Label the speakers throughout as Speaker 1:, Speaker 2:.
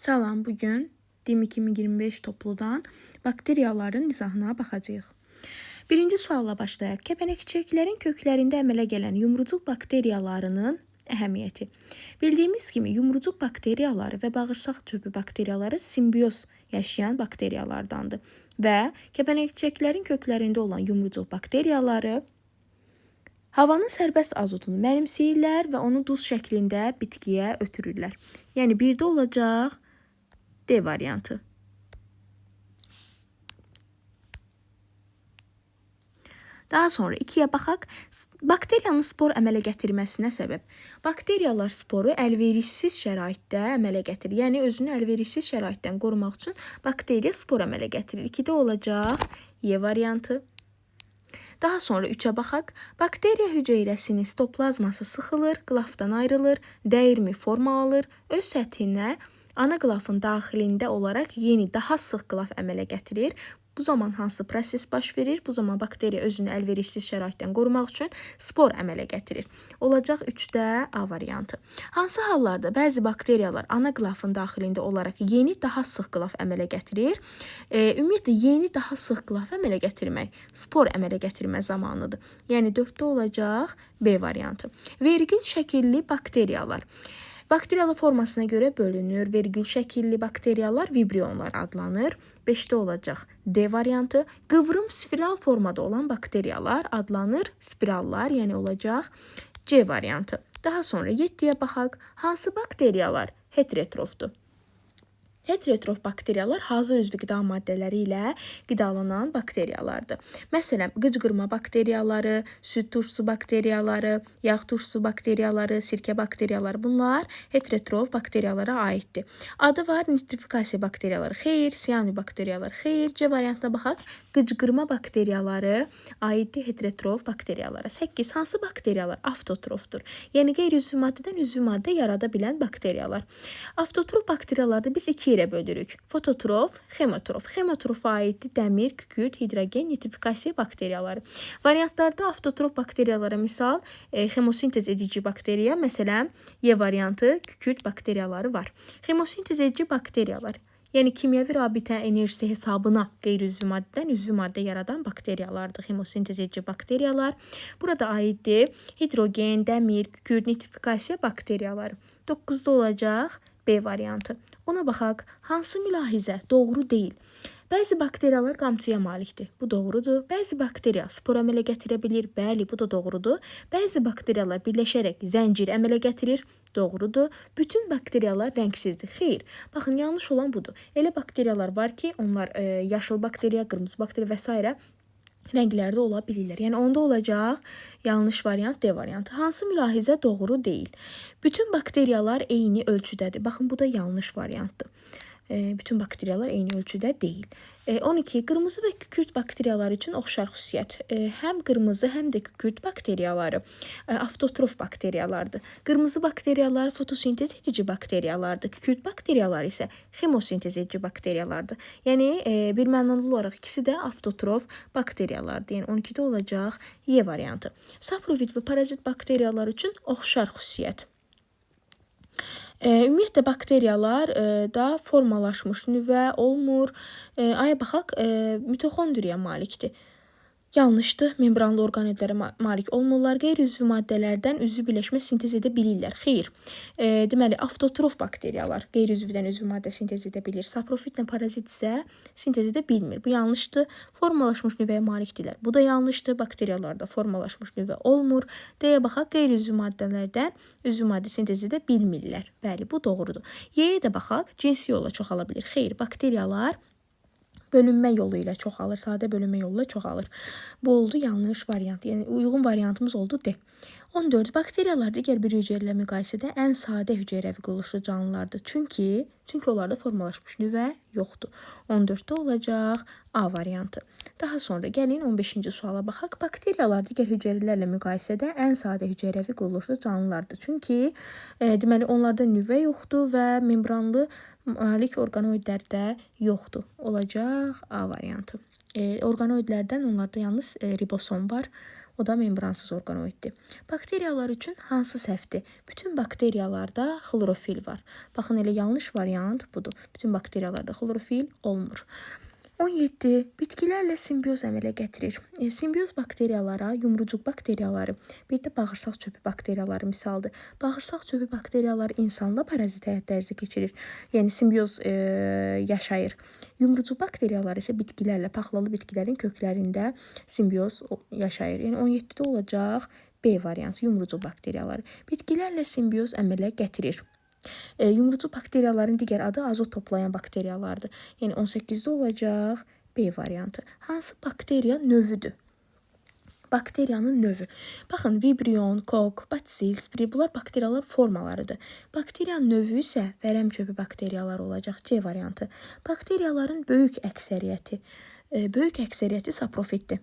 Speaker 1: Salam, bugün DİM 2025 topludan bakteriyaların izahına baxacağıq. Birinci sualla başlayaq. Kəpənəkçiçəklərin köklərində əmələ gələn yumrucuq bakteriyalarının əhəmiyyəti. Bildiyimiz kimi yumrucuq bakteriyaları və bağırsaq çöpü bakteriyaları simbioz yaşayan bakteriyalardandır və kəpənəkçiçəklərin köklərində olan yumrucuq bakteriyaları havanın sərbəst azotunu mənimsəyirlər və onu duz şəklində bitkiyə ötürürlər. Yəni 1-də olacaq D variantı. Daha sonra 2-yə baxaq. Bakteriyanın spor əmələ gətirməsinə səbəb. Bakteriyalar sporu əlverişsiz şəraitdə əmələ gətirir. Yəni özünü əlverişsiz şəraitdən qorumaq üçün bakteriya spor əmələ gətirir. 2-də olacaq Y variantı. Daha sonra 3-ə baxaq. Bakteriya hüceyrəsinin sitoplazması sıxılır, qılafdan ayrılır, dəyirmi forma alır, öz səthinə ana qılafın daxilində olaraq yeni, daha sıx qılaf əmələ gətirir. Bu zaman hansı proses baş verir? Bu zaman bakteriya özünü əlverişsiz şəraitdən qorumaq üçün spor əmələ gətirir. Olacaq 3-də A variantı. Hansı hallarda bəzi bakteriyalar ana qılafın daxilində olaraq yeni, daha sıx qılaf əmələ gətirir? Ümumiyyətlə, yeni, daha sıx qılaf əmələ gətirmək spor əmələ gətirmə zamanıdır. Yəni 4-də olacaq B variantı. Vergül şəkilli bakteriyalar. Bakteriyalı formasına görə bölünür. Vergül şəkilli bakteriyalar vibrionlar adlanır. 5-də olacaq D variantı. Qıvrım spiral formada olan bakteriyalar adlanır. Spirallar, yəni olacaq C variantı. Daha sonra 7-yə baxaq. Hansı bakteriyalar heterotrofdur? Heterotrof bakteriyalar hazır üzvü qida maddələri ilə qidalanan bakteriyalardır. Məsələn, qıcqırma bakteriyaları, süd turşusu bakteriyaları, yağ turşusu bakteriyaları, sirkə bakteriyaları bunlar heterotrof bakteriyalara aiddir. Adı var nitrifikasiya bakteriyaları, xeyr, siyanobakteriyalar, xeyr. C variantına baxaq. Qıcqırma bakteriyaları aiddir heterotrof bakteriyalara. 8. Hansı bakteriyalar avtotrofdur? Yəni qeyri-üzvü maddədən üzvü maddə yarada bilən bakteriyalar. Avtotrof bakteriyalarda biz iki yerə bölürük. Fototrof, xemotrof. Xemotrofa aiddir dəmir, kükürt, hidrogen, nitrifikasiya bakteriyaları. Variantlarda avtotrof bakteriyalara misal xemosintez edici bakteriya, məsələn, Y variantı kükürt bakteriyaları var. Xemosintez edici bakteriyalar, yəni kimyəvi rabitə enerjisi hesabına qeyri-üzvü maddədən üzvü maddə yaradan bakteriyalardır. Xemosintez edici bakteriyalar. Burada aiddir hidrogen, dəmir, kükürt, nitrifikasiya bakteriyaları. 9-da olacaq B variantı. Ona baxaq, hansı mülahizə doğru deyil? Bəzi bakteriyalar qamçıya malikdir. Bu doğrudur. Bəzi bakteriya spor əmələ gətirə bilir. Bəli, bu da doğrudur. Bəzi bakteriyalar birləşərək zəncir əmələ gətirir. Doğrudur. Bütün bakteriyalar rəngsizdir. Xeyr. Baxın, yanlış olan budur. Elə bakteriyalar var ki, onlar yaşıl bakteriya, qırmızı bakteriya və s. rənglərdə ola bilirlər. Yəni onda olacaq yanlış variant D variantı. Hansı mülahizə doğru deyil? Bütün bakteriyalar eyni ölçüdədir. Baxın, bu da yanlış variantdır. Bütün bakteriyalar eyni ölçüdə deyil. 12. Qırmızı və kükürt bakteriyaları üçün oxşar xüsusiyyət. Həm qırmızı, həm də kükürt bakteriyaları avtotrof bakteriyalardır. Qırmızı bakteriyalar fotosintez edici bakteriyalardır. Kükürt bakteriyaları isə xemosintez edici bakteriyalardır. Yəni bir mənalı olaraq ikisi də avtotrof bakteriyalardır. Yəni 12-də olacaq Y variantı. Saprofit və parazit bakteriyalar üçün oxşar xüsusiyyət. Ümumiyyətlə bakteriyalar da formalaşmış nüvə olmur. Aya baxaq, mitoxondriya malikdir. Yanlışdır. Membranlı orqanoidlərə malik olmurlar. Qeyri-üzvü maddələrdən üzvü birləşmə sintez edə bilirlər. Xeyr. Deməli, avtotrof bakteriyalar qeyri-üzvdən üzvü maddə sintez edə bilir. Saprofitlə parazit isə sintez edə bilmir. Bu yanlışdır. Formalaşmış nüvəyə malikdirlər. Bu da yanlışdır. Bakteriyalarda formalaşmış nüvə olmur. D-yə baxaq, qeyri-üzvü maddələrdən üzvü maddə sintez edə bilmirlər. Bəli, bu doğrudur. Y-yə də baxaq, cinsi yolla çoxala bilir. Xeyr, bakteriyalar bölünmə yolu ilə çoxalır, sadə bölünmə yolu ilə çoxalır. Bu oldu yanlış variant. Yəni uyğun variantımız oldu D. 14. Bakteriyalar digər bir hüceyrələ müqayisədə ən sadə hüceyrəvi quruluşlu canlılardır. Çünki onlarda formalaşmış nüvə yoxdur. 14-də olacaq A variantı. Daha sonra gəlin 15-ci suala baxaq. Bakteriyalar digər hüceyrələrlə müqayisədə ən sadə hüceyrəvi quruluşlu canlılardır. Çünki deməli onlarda nüvə yoxdur və membranlı malik orqanoidlər də yoxdur. Olacaq A variantı. Orqanoidlərdən onlarda yalnız ribosom var. O da membransız orqanoiddir. Bakteriyalar üçün hansı səhvdir? Bütün bakteriyalarda xlorofil var. Baxın, elə yanlış variant budur. Bütün bakteriyalarda xlorofil olmur. 17. Bitkilərlə simbioz əmələ gətirir. Simbioz bakteriyalara yumrucuq bakteriyaları, bir də bağırsaq çöpü bakteriyaları misaldır. Bağırsaq çöpü bakteriyaları insanla parazit həyat tərzi keçirir. Yəni simbioz yaşayır. Yumrucuq bakteriyaları isə bitkilərlə, paxlalı bitkilərin köklərində simbioz yaşayır. Yəni 17-də olacaq B variantı, yumrucuq bakteriyaları. Bitkilərlə simbioz əmələ gətirir. Yumrucuq bakteriyaların digər adı azot toplayan bakteriyalardır. Yəni 18-də olacaq B variantı. Hansı bakteriya növüdür? Bakteriyanın növü. Baxın, vibrion, kok, batsil, spiri bunlar bakteriyalar formalarıdır. Bakteriyanın növü isə vərəm çöpü bakteriyaları olacaq. C variantı. Bakteriyaların böyük əksəriyyəti saprofitdir.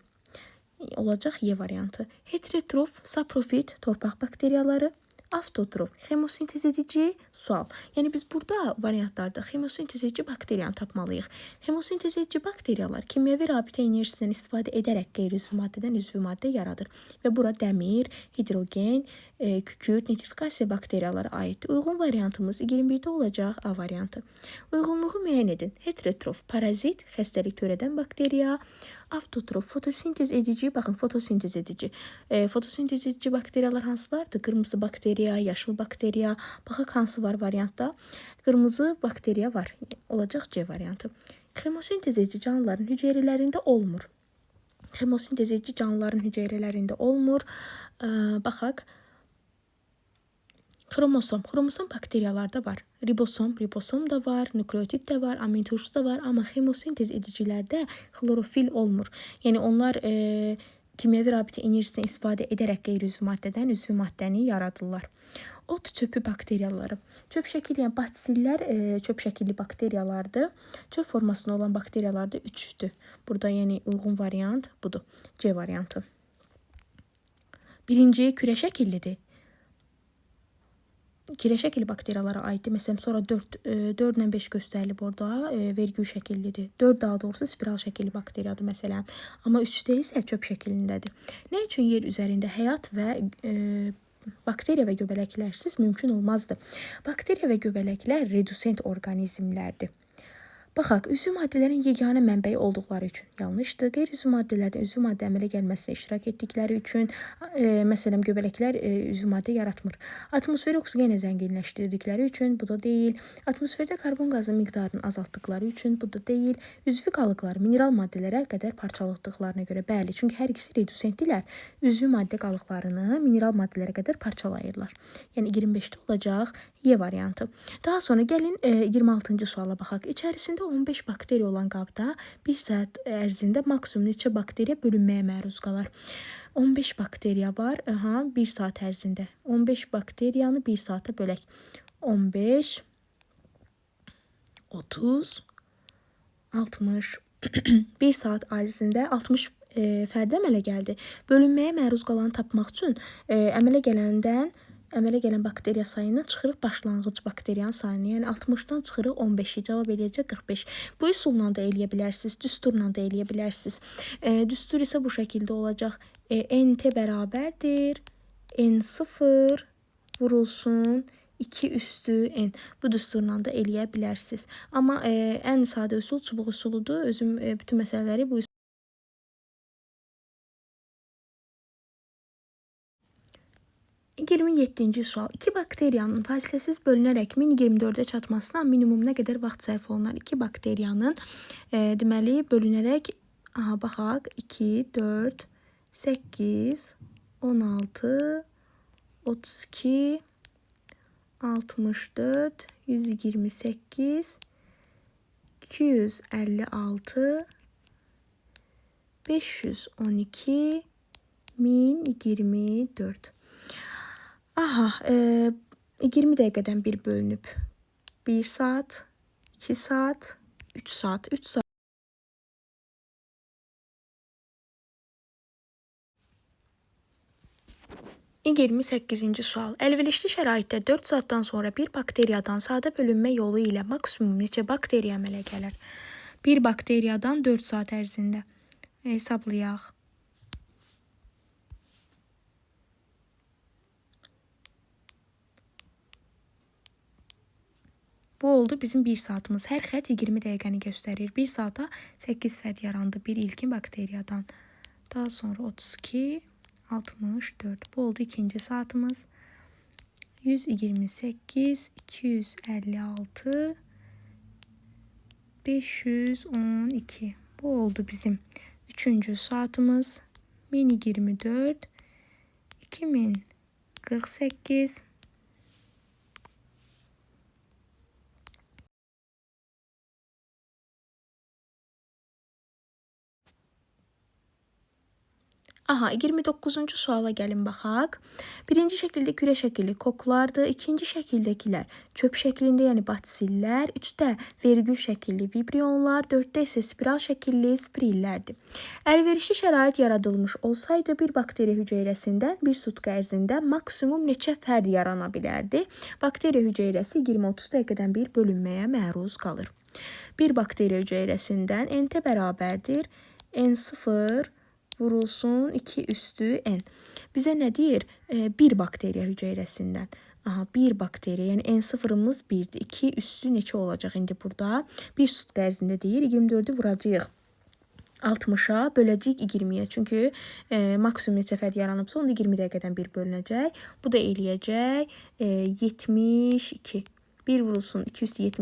Speaker 1: Olacaq Y variantı. Heterotrof, saprofit, torpaq bakteriyaları. Avtotrof, xemosintez edici, sual. Yəni biz burada variantlarda xemosintez edici bakteriyanı tapmalıyıq. Xemosintez edici bakteriyalar kimyəvi rabitə enerjisindən istifadə edərək qeyri-üzvü maddədən üzvü maddə yaradır. Və bura dəmir, hidrogen, kükürt, nitrifikasiya bakteriyaları aiddir. Uyğun variantımız 21-də olacaq A variantı. Uyğunluğu müəyyən edin. Heterotrof, parazit, xəstəlik törədən bakteriya, avtotrof, fotosintez edici, baxın fotosintez edici. Fotosintez edici bakteriyalar hansılardır? Qırmızı bakteriya, yaşıl bakteriya. Baxaq hansı var variantda? Qırmızı bakteriya var. Olacaq C variantı. Xemosintez edici canlıların hüceyrələrində olmur. Xemosintez edici canlıların hüceyrələrində olmur. Baxaq. Xromosom. Xromosom bakteriyalarda var. Ribosom, ribosom da var, nukleotid də var, amin turşusu da var, amma xemosintez edicilərdə xlorofil olmur. Yəni onlar kimyəvi rabitə enerjisindən istifadə edərək qeyri-üzvü maddədən üzvü maddəni yaradırlar. Ot çöpü bakteriyaları. Çöp şəkilli, yəni batsillər çöp şəkilli bakteriyalardır. Çöp formasında olan bakteriyalar da 3-dür. Burada yəni uyğun variant budur. C variantı. Birinci kürə şəkillidir. Kürə şəkilli bakteriyalara aiddir. Məsələn, sonra 4 ilə 5 göstərilib orada, vergül şəkillidir. 4 daha doğrusu spiral şəkilli bakteriyadır məsələn. Amma 3-də isə çöp şəklindədir. Nə üçün yer üzərində həyat və bakteriya və göbələklərsiz mümkün olmazdı? Bakteriya və göbələklər redusent orqanizmlərdir. Baxaq, üzvü maddələrin yeganə mənbəyi olduqları üçün yanlışdır. Qeyri-üzvü maddələrdən üzvü maddə əmələ gəlməsinə iştirak etdikləri üçün, məsələn, göbələklər üzvü maddə yaratmır. Atmosferi oksigenlə zənginləşdirdikləri üçün, bu da deyil. Atmosferdə karbon qazı miqdarını azaltdıqları üçün, bu da deyil. Üzvü qalıqları mineral maddələrə qədər parçaladıqlarına görə, bəli, çünki hər ikisi redusentdirlər. Üzvü maddə qalıqlarını mineral maddələrə qədər parçalayırlar. Yəni 25-də olacaq Y variantı. Daha sonra gəlin 26-cı suala baxaq. İçərisində 15 bakteriya olan qabda 1 saat ərzində maksimum neçə bakteriya bölünməyə məruz qalar? 15 bakteriya var. Aha, 1 saat ərzində. 15 bakteriyanı 1 saata bölək. 15, 30, 60. 1 saat ərzində 60 fərdi əmələ gəldi. Bölünməyə məruz qalanı tapmaq üçün əmələ gələn bakteriya sayından çıxırıq başlanğıc bakteriyanın sayını. Yəni 60-dan çıxırıq 15-i, cavab eləyəcək 45. Bu üsulla da eləyə bilərsiniz, düsturla da eləyə bilərsiniz. Düstur isə bu şəkildə olacaq. NT bərabərdir N0 vurulsun 2 üstü N. Bu düsturla da eləyə bilərsiniz. Amma ən sadə üsul çubuq üsuludur. Özüm bütün məsələləri bu 27-ci sual. İki bakteriyanın fasiləsiz bölünərək 1024-ə çatmasına minimum nə qədər vaxt sərf olunar? İki bakteriyanın deməli bölünərək, aha, baxaq, 2, 4, 8, 16, 32, 64, 128, 256, 512, 1024. Aha, 20 dəqiqədən bir bölünüb. 1 saat, 2 saat, 3 saat, 3 saat. 28-ci sual. Əlverişli şəraitdə 4 saatdan sonra bir bakteriyadan sadə bölünmə yolu ilə maksimum neçə bakteriya əmələ gələr? Bir bakteriyadan 4 saat ərzində hesablayaq. Bu oldu bizim 1 saatımız. Hər xətt 20 dəqiqəni göstərir. 1 saata 8 fərd yarandı bir ilkin bakteriyadan. Daha sonra 32, 64. Bu oldu ikinci saatımız. 128, 256, 512. Bu oldu bizim üçüncü saatımız. 1024, 2048. Aha, 29-cu suala gəlin baxaq. Birinci şəkildə kürə şəkilli koklardır. İkinci şəkildəkilər çöp şəklində, yəni batsillər. Üçdə vergül şəkilli vibrionlar, dörddə isə spiral şəkilli spirallərdir. Əlverişli şərait yaradılmış olsaydı bir bakteriya hüceyrəsindən bir sutka ərzində maksimum neçə fərd yarana bilərdi? Bakteriya hüceyrəsi 20-30 dəqiqədən bir bölünməyə məruz qalır. Bir bakteriya hüceyrəsindən NT bərabərdir N0 vurulsun 2 üstü N. Bizə nə deyir? Bir bakteriya hüceyrəsindən. Aha, bir bakteriya, yəni N0-ımız 1-dir. 2 üstü neçə olacaq indi burada? Bir sutka ərzində deyir. 24-ü vuracağıq 60-a, böləcəyik 20-yə. Çünki maksimum neçə fərd yaranıbsa, onda 20 dəqiqədən bir bölünəcək. Bu da eləyəcək 72. 1 vurulsun 2 üstü 72.